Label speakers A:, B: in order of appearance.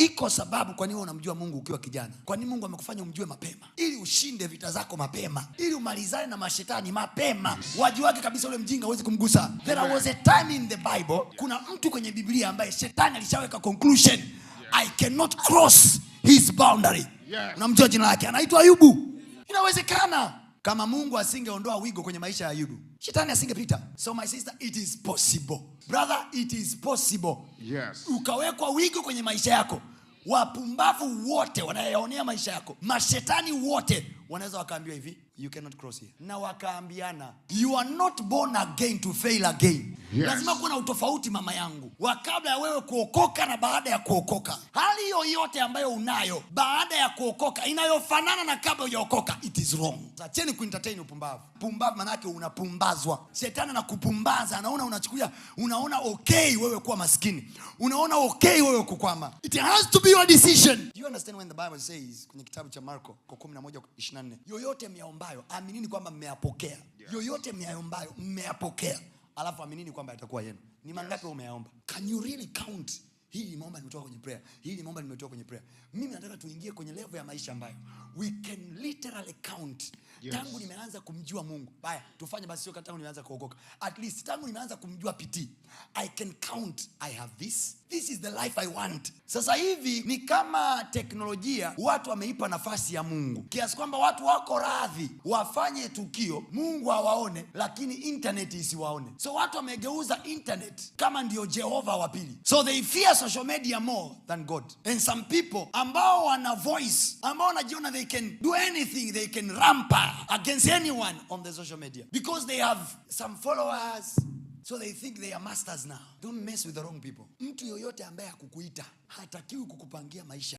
A: Iko sababu kwa nini wewe unamjua Mungu ukiwa kijana. Kwa nini Mungu amekufanya umjue mapema? Ili ushinde vita zako mapema, ili umalizane na mashetani mapema, wajuage kabisa ule mjinga huwezi kumgusa. There was a time in the Bible, kuna mtu kwenye Biblia ambaye shetani alishaweka conclusion, "I cannot cross his boundary." Unamjua jina lake, anaitwa Ayubu. Inawezekana kama Mungu asingeondoa wigo kwenye maisha ya Ayubu, shetani asingepita. So my sister, it is possible. Brother, it is possible. Ukawekwa wigo kwenye maisha yako, wapumbavu wote wanayaonea maisha yako, mashetani wote wanaweza wakaambiwa hivi, "You cannot cross here," na wakaambiana, "You are not born again to fail again." Lazima kuwa na utofauti, mama yangu, wa kabla ya wewe kuokoka na baada ya kuokoka. Hali yoyote ambayo unayo baada ya kuokoka inayofanana na kabla hujaokoka, it is wrong. Acheni kuentertain upumbavu. Pumbavu manake unapumbazwa. Shetani anakupumbaza, anaona unachukulia, unaona okay wewe kuwa maskini, unaona okay wewe kukwama. It has to be your decision. Do you understand when the Bible says kwenye kitabu cha Marko kwa 11:24, "Yoyote myaombayo, aminini kwamba mmeyapokea"? Yoyote myaombayo mmeyapokea, alafu aminini kwamba yatakuwa yenu. Ni mangapi wewe umeyaomba? Can you really count? Hii nimeomba, nimetoka kwenye prayer, hii nimeomba, nimetoka kwenye prayer. Mimi nataka tuingie kwenye level ya maisha ambayo we can literally count. Tangu nimeanza kumjua Mungu, baya tufanye basi, sio tangu nimeanza kuokoka, at least tangu nimeanza kumjua PT, I can count I have this. This is the life I want. Sasa hivi ni kama teknolojia watu wameipa nafasi ya Mungu kiasi kwamba watu wako radhi wafanye tukio Mungu awaone, lakini internet isiwaone. So watu wamegeuza internet kama ndio Jehova wa pili, so they fear social media more than God. And some people ambao wana voice, ambao wanajiona they can do anything, they can rampa against anyone on the social media because they have some followers, so they think they are masters now. Don't mess with the wrong people. Mtu yoyote ambaye hakukuita hatakiwi kukupangia maisha.